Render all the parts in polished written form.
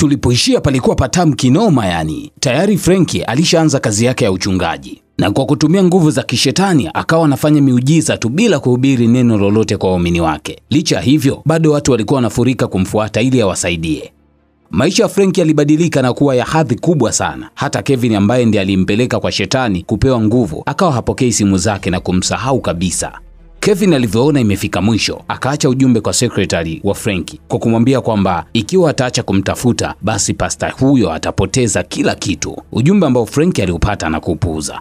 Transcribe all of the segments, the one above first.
Tulipoishia palikuwa patamu kinoma yani. Tayari Frenki alishaanza kazi yake ya uchungaji. Na kwa kutumia nguvu za kishetani akawa anafanya miujiza tu bila kuhubiri neno lolote kwa waumini wake. Licha hivyo, bado watu walikuwa wanafurika kumfuata ili awasaidie. Maisha ya Frenki yalibadilika na kuwa ya hadhi kubwa sana. Hata Kevin ambaye ndiye alimpeleka kwa shetani kupewa nguvu, akawa hapokei simu zake na kumsahau kabisa. Kevin alivyoona imefika mwisho, akaacha ujumbe kwa secretary wa Frenki kwa kumwambia kwamba ikiwa ataacha kumtafuta basi pasta huyo atapoteza kila kitu. Ujumbe ambao Frenki aliupata na kupuuza.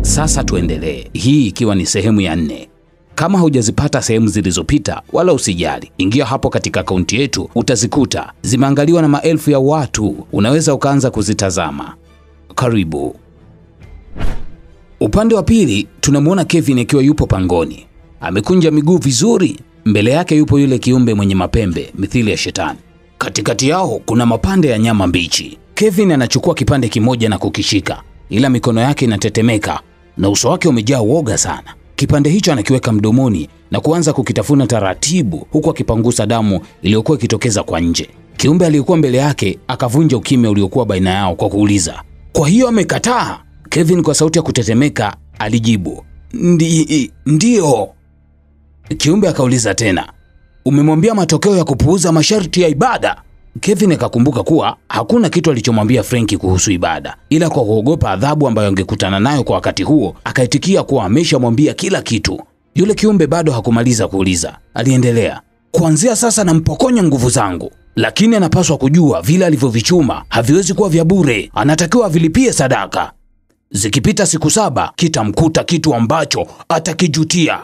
Sasa tuendelee, hii ikiwa ni sehemu ya 4. Kama hujazipata sehemu zilizopita wala usijali, ingia hapo katika akaunti yetu utazikuta zimeangaliwa na maelfu ya watu, unaweza ukaanza kuzitazama. Karibu. Upande wa pili tunamuona Kevin akiwa yupo pangoni. Amekunja miguu vizuri, mbele yake yupo yule kiumbe mwenye mapembe mithili ya shetani. Katikati yao kuna mapande ya nyama mbichi. Kevin anachukua kipande kimoja na kukishika, ila mikono yake inatetemeka na uso wake umejaa woga sana. Kipande hicho anakiweka mdomoni na kuanza kukitafuna taratibu huku akipangusa damu iliyokuwa ikitokeza kwa nje. Kiumbe aliyekuwa mbele yake akavunja ukimya uliokuwa baina yao kwa kuuliza, "Kwa hiyo amekataa?" Kevin kwa sauti ya kutetemeka alijibu, "Ndio." Kiumbe akauliza tena, "Umemwambia matokeo ya kupuuza masharti ya ibada?" Kevin akakumbuka kuwa hakuna kitu alichomwambia Frenki kuhusu ibada, ila kwa kuogopa adhabu ambayo angekutana nayo kwa wakati huo, akaitikia kuwa ameshamwambia kila kitu. Yule kiumbe bado hakumaliza kuuliza, aliendelea, "Kuanzia sasa nampokonya nguvu zangu, lakini anapaswa kujua vile alivyovichuma haviwezi kuwa vya bure, anatakiwa avilipie sadaka. Zikipita siku 7 kitamkuta kitu ambacho atakijutia."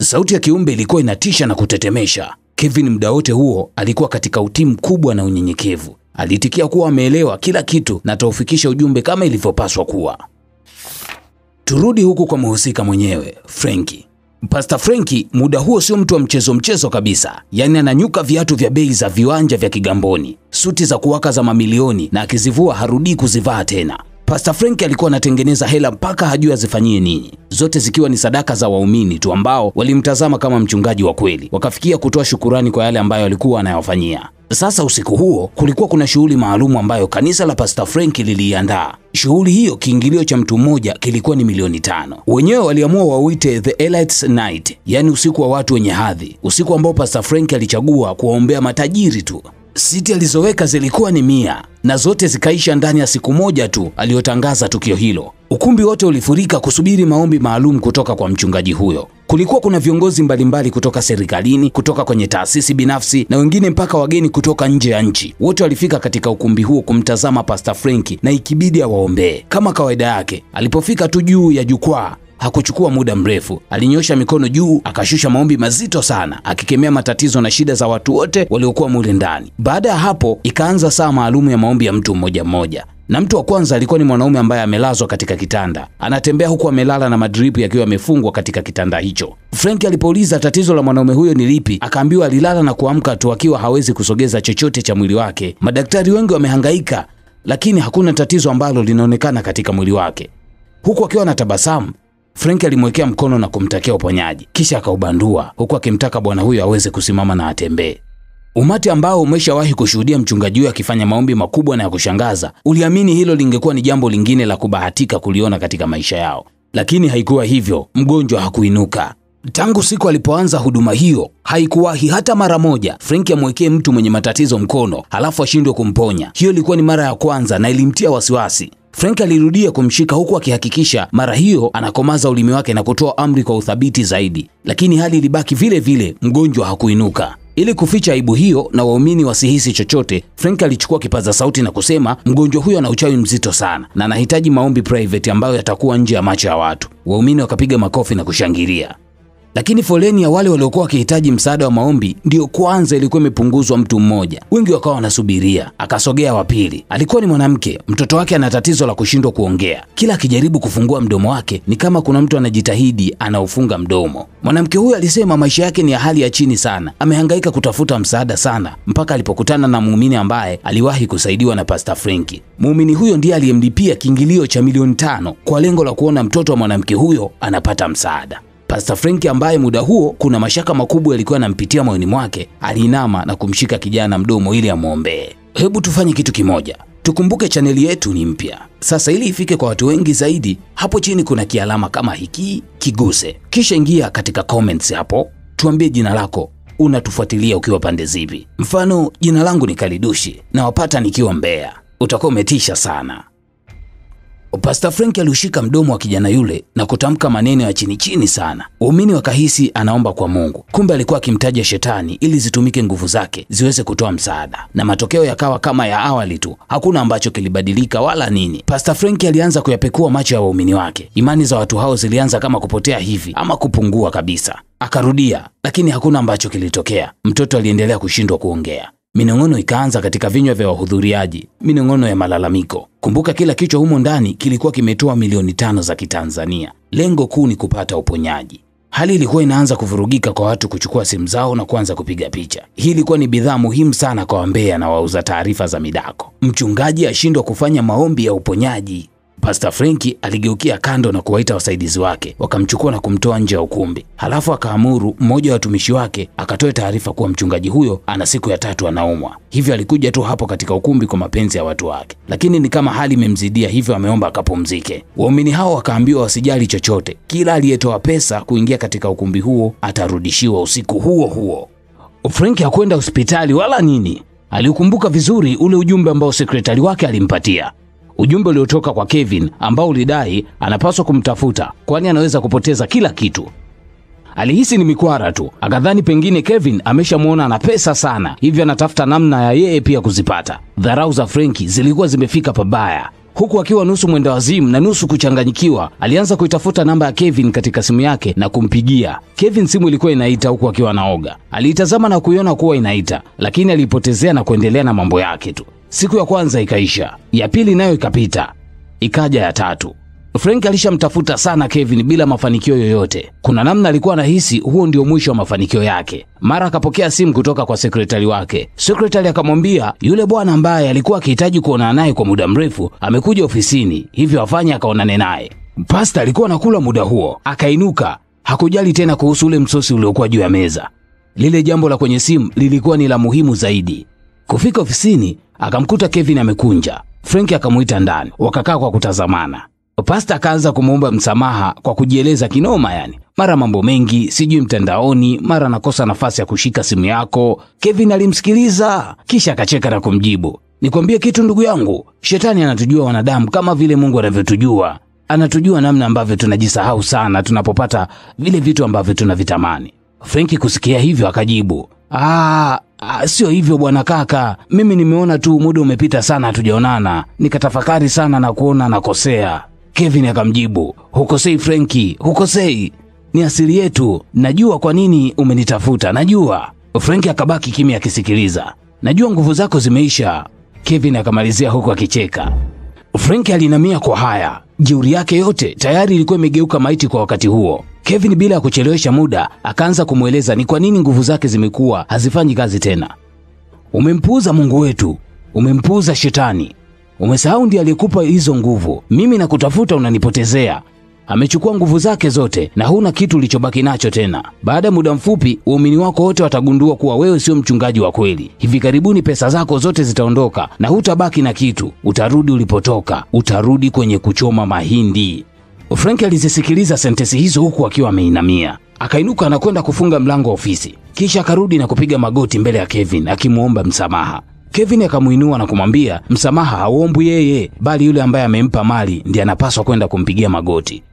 Sauti ya kiumbe ilikuwa inatisha na kutetemesha. Kevin muda wote huo alikuwa katika utii mkubwa na unyenyekevu. Aliitikia kuwa ameelewa kila kitu na ataufikisha ujumbe kama ilivyopaswa kuwa. Turudi huku kwa mhusika mwenyewe, Frenki. Pastor Frenki muda huo sio mtu wa mchezo kabisa. Yaani ananyuka viatu vya bei za viwanja vya Kigamboni, suti za kuwaka za mamilioni, na akizivua harudi kuzivaa tena. Pastor Frenki alikuwa anatengeneza hela mpaka hajui azifanyie nini, zote zikiwa ni sadaka za waumini tu ambao walimtazama kama mchungaji wa kweli, wakafikia kutoa shukurani kwa yale ambayo alikuwa anayawafanyia. Sasa usiku huo kulikuwa kuna shughuli maalumu ambayo kanisa la Pastor Frenki liliandaa. Shughuli hiyo kiingilio cha mtu mmoja kilikuwa ni milioni 5. Wenyewe waliamua wauite The Elites Night, yani usiku wa watu wenye hadhi, usiku ambao Pastor Frenki alichagua kuwaombea matajiri tu. Siti alizoweka zilikuwa ni 100 na zote zikaisha ndani ya siku moja tu aliyotangaza tukio hilo. Ukumbi wote ulifurika kusubiri maombi maalum kutoka kwa mchungaji huyo. Kulikuwa kuna viongozi mbalimbali kutoka serikalini, kutoka kwenye taasisi binafsi na wengine mpaka wageni kutoka nje ya nchi. Wote walifika katika ukumbi huo kumtazama Pastor Frenki na ikibidi awaombee. Kama kawaida yake, alipofika tu juu ya jukwaa hakuchukua muda mrefu. Alinyosha mikono juu, akashusha maombi mazito sana, akikemea matatizo na shida za watu wote waliokuwa mule ndani. Baada ya hapo, ikaanza saa maalumu ya maombi ya mtu mmoja mmoja. Na mtu wa kwanza alikuwa ni mwanaume ambaye amelazwa katika kitanda. Anatembea huku amelala na madripu yakiwa yamefungwa katika kitanda hicho. Frenki alipouliza tatizo la mwanaume huyo ni lipi, akaambiwa alilala na kuamka tu akiwa hawezi kusogeza chochote cha mwili wake. Madaktari wengi wamehangaika, lakini hakuna tatizo ambalo linaonekana katika mwili wake. Huku akiwa anatabasamu, Frenki alimwekea mkono na kumtakia uponyaji, kisha akaubandua huku akimtaka bwana huyo aweze kusimama na atembee. Umati ambao umeshawahi kushuhudia mchungaji huyo akifanya maombi makubwa na ya kushangaza, uliamini hilo lingekuwa ni jambo lingine la kubahatika kuliona katika maisha yao. Lakini haikuwa hivyo, mgonjwa hakuinuka. Tangu siku alipoanza huduma hiyo, haikuwahi hata mara moja Frenki amwekee mtu mwenye matatizo mkono halafu ashindwe kumponya. Hiyo ilikuwa ni mara ya kwanza na ilimtia wasiwasi. Frenki alirudia kumshika huku akihakikisha mara hiyo anakomaza ulimi wake na kutoa amri kwa uthabiti zaidi. Lakini hali ilibaki vile vile, mgonjwa hakuinuka. Ili kuficha aibu hiyo na waumini wasihisi chochote, Frenki alichukua kipaza sauti na kusema mgonjwa huyo ana uchawi mzito sana na anahitaji maombi private ambayo yatakuwa nje ya macho ya watu. Waumini wakapiga makofi na kushangilia. Lakini foleni ya wale waliokuwa wakihitaji msaada wa maombi ndio kwanza ilikuwa imepunguzwa mtu mmoja. Wengi wakawa wanasubiria. Akasogea wa pili. Alikuwa ni mwanamke, mtoto wake ana tatizo la kushindwa kuongea. Kila akijaribu kufungua mdomo wake ni kama kuna mtu anajitahidi anaufunga mdomo. Mwanamke huyu alisema maisha yake ni ya hali ya chini sana. Amehangaika kutafuta msaada sana mpaka alipokutana na muumini ambaye aliwahi kusaidiwa na Pastor Frenki. Muumini huyo ndiye aliyemlipia kiingilio cha milioni 5 kwa lengo la kuona mtoto wa mwanamke huyo anapata msaada. Pastor Frenki ambaye muda huo kuna mashaka makubwa yalikuwa yanampitia moyoni mwake, aliinama na kumshika kijana mdomo ili amuombee. Hebu tufanye kitu kimoja. Tukumbuke chaneli yetu ni mpya. Sasa ili ifike kwa watu wengi zaidi, hapo chini kuna kialama kama hiki, kiguse. Kisha ingia katika comments hapo, tuambie jina lako, unatufuatilia ukiwa pande zipi. Mfano, jina langu ni Kalidushi na wapata nikiwa Mbeya. Utakuwa umetisha sana. Pastor Frank aliushika mdomo wa kijana yule na kutamka maneno ya chini chini sana. Waumini wakahisi anaomba kwa Mungu. Kumbe alikuwa akimtaja shetani ili zitumike nguvu zake ziweze kutoa msaada. Na matokeo yakawa kama ya awali tu. Hakuna ambacho kilibadilika wala nini. Pastor Frank alianza kuyapekua macho ya waumini wake. Imani za watu hao zilianza kama kupotea hivi ama kupungua kabisa. Akarudia, lakini hakuna ambacho kilitokea. Mtoto aliendelea kushindwa kuongea. Minong'ono ikaanza katika vinywa vya wahudhuriaji, minong'ono ya malalamiko. Kumbuka kila kichwa humo ndani kilikuwa kimetoa milioni 5 za Kitanzania. Lengo kuu ni kupata uponyaji. Hali ilikuwa inaanza kuvurugika kwa watu kuchukua simu zao na kuanza kupiga picha. Hii ilikuwa ni bidhaa muhimu sana kwa wambea na wauza taarifa za midako. Mchungaji ashindwa kufanya maombi ya uponyaji. Pastor Frank aligeukia kando na kuwaita wasaidizi wake, wakamchukua na kumtoa nje ya ukumbi. Halafu akaamuru mmoja wa watumishi wake akatoe taarifa kuwa mchungaji huyo ana siku ya 3 anaumwa. Hivyo alikuja tu hapo katika ukumbi kwa mapenzi ya watu wake. Lakini ni kama hali imemzidia, hivyo ameomba akapumzike. Waumini hao wakaambiwa wasijali chochote. Kila aliyetoa pesa kuingia katika ukumbi huo atarudishiwa usiku huo huo. Frank hakwenda hospitali wala nini. Aliukumbuka vizuri ule ujumbe ambao sekretari wake alimpatia. Ujumbe uliotoka kwa Kevin ambao ulidai anapaswa kumtafuta kwani anaweza kupoteza kila kitu. Alihisi ni mikwara tu, akadhani pengine Kevin ameshamuona ana pesa sana, hivyo anatafuta namna ya yeye pia kuzipata. Dharau za Franki zilikuwa zimefika pabaya. Huku akiwa nusu mwendawazimu na nusu kuchanganyikiwa, alianza kuitafuta namba ya Kevin katika simu yake na kumpigia. Kevin simu ilikuwa inaita huku akiwa anaoga. Aliitazama na kuiona kuwa inaita, lakini alipotezea na kuendelea na mambo yake tu. Siku ya kwanza ikaisha, ya pili nayo ikapita, ikaja ya tatu. Frank alishamtafuta sana Kevin bila mafanikio yoyote. Kuna namna alikuwa anahisi huo ndio mwisho wa mafanikio yake. Mara akapokea simu kutoka kwa sekretari wake. Sekretari akamwambia yule bwana ambaye alikuwa akihitaji kuonana naye kwa muda mrefu amekuja ofisini, hivyo afanye akaonane naye. Pastor alikuwa anakula muda huo, akainuka, hakujali tena kuhusu ule msosi uliokuwa juu ya meza. Lile jambo la kwenye simu lilikuwa ni la muhimu zaidi. Kufika ofisini akamkuta Kevin amekunja. Frank akamuita ndani, wakakaa kwa kutazamana. Pastor akaanza kumuomba msamaha kwa kujieleza kinoma, yani mara mambo mengi, sijui mtandaoni, mara nakosa nafasi ya kushika simu yako. Kevin alimsikiliza kisha akacheka na kumjibu, nikwambie kitu ndugu yangu, shetani anatujua wanadamu kama vile Mungu anavyotujua. Anatujua namna ambavyo tunajisahau sana tunapopata vile vitu ambavyo tunavitamani. Frank kusikia hivyo akajibu, sio hivyo bwana kaka, mimi nimeona tu muda umepita sana hatujaonana, nikatafakari sana na kuona nakosea. Kevin akamjibu, hukosei Franki, hukosei, ni asili yetu, najua kwa nini umenitafuta, najua. Franki akabaki kimya akisikiliza. Najua nguvu zako zimeisha, Kevin akamalizia huku akicheka. Franki alinamia kwa haya, jeuri yake yote tayari ilikuwa imegeuka maiti kwa wakati huo. Kevin bila kuchelewesha muda akaanza kumueleza ni kwa nini nguvu zake zimekuwa hazifanyi kazi tena. Umempuuza Mungu wetu, umempuuza shetani. Umesahau ndiye aliyekupa hizo nguvu. Mimi nakutafuta unanipotezea. Amechukua nguvu zake zote na huna kitu ulichobaki nacho tena. Baada ya muda mfupi waumini wako wote watagundua kuwa wewe sio mchungaji wa kweli. Hivi karibuni pesa zako zote zitaondoka na hutabaki na kitu. Utarudi ulipotoka, utarudi kwenye kuchoma mahindi. Frank alizisikiliza sentensi hizo huku akiwa ameinamia. Akainuka na kwenda kufunga mlango wa ofisi. Kisha akarudi na kupiga magoti mbele ya Kevin akimuomba msamaha. Kevin akamuinua na kumwambia msamaha hauombwi yeye, bali yule ambaye amempa mali ndiye anapaswa kwenda kumpigia magoti.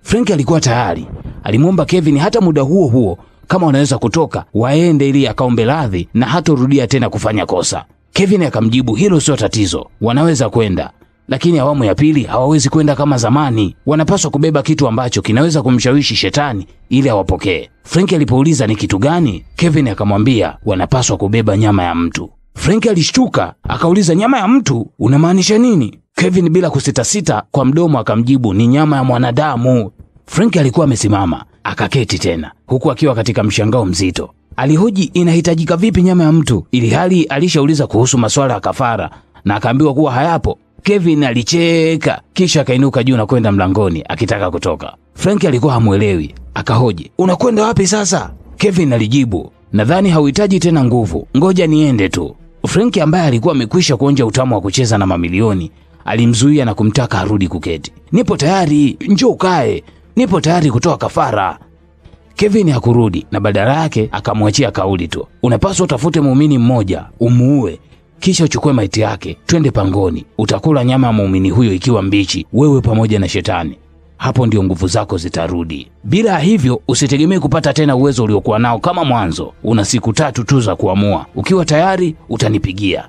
Frank alikuwa tayari. Alimuomba Kevin hata muda huo huo kama wanaweza kutoka waende ili akaombe radhi na hatorudia tena kufanya kosa. Kevin akamjibu hilo sio tatizo, wanaweza kwenda. Lakini awamu ya pili hawawezi kwenda kama zamani. Wanapaswa kubeba kitu ambacho kinaweza kumshawishi shetani ili awapokee. Frank alipouliza ni kitu gani, Kevin akamwambia wanapaswa kubeba nyama ya mtu. Frank alishtuka, akauliza nyama ya mtu? Unamaanisha nini? Kevin bila kusitasita kwa mdomo akamjibu ni nyama ya mwanadamu. Frank alikuwa amesimama, akaketi tena, huku akiwa katika mshangao mzito. Alihoji inahitajika vipi nyama ya mtu, ili hali alishauliza kuhusu masuala ya kafara na akaambiwa kuwa hayapo. Kevin alicheka kisha akainuka juu na kwenda mlangoni akitaka kutoka. Frank alikuwa hamuelewi, akahoji, unakwenda wapi sasa? Kevin alijibu, nadhani hauhitaji tena nguvu, ngoja niende tu. Frank ambaye alikuwa amekwisha kuonja utamu wa kucheza na mamilioni alimzuia na kumtaka arudi kuketi. Nipo tayari, njoo ukae, nipo tayari kutoa kafara. Kevin hakurudi na badala yake akamwachia kauli tu, unapaswa utafute muumini mmoja umuue, kisha uchukue maiti yake, twende pangoni, utakula nyama ya muumini huyo ikiwa mbichi, wewe pamoja na shetani. Hapo ndio nguvu zako zitarudi. Bila hivyo usitegemee kupata tena uwezo uliokuwa nao kama mwanzo. Una siku 3 tu za kuamua. Ukiwa tayari utanipigia.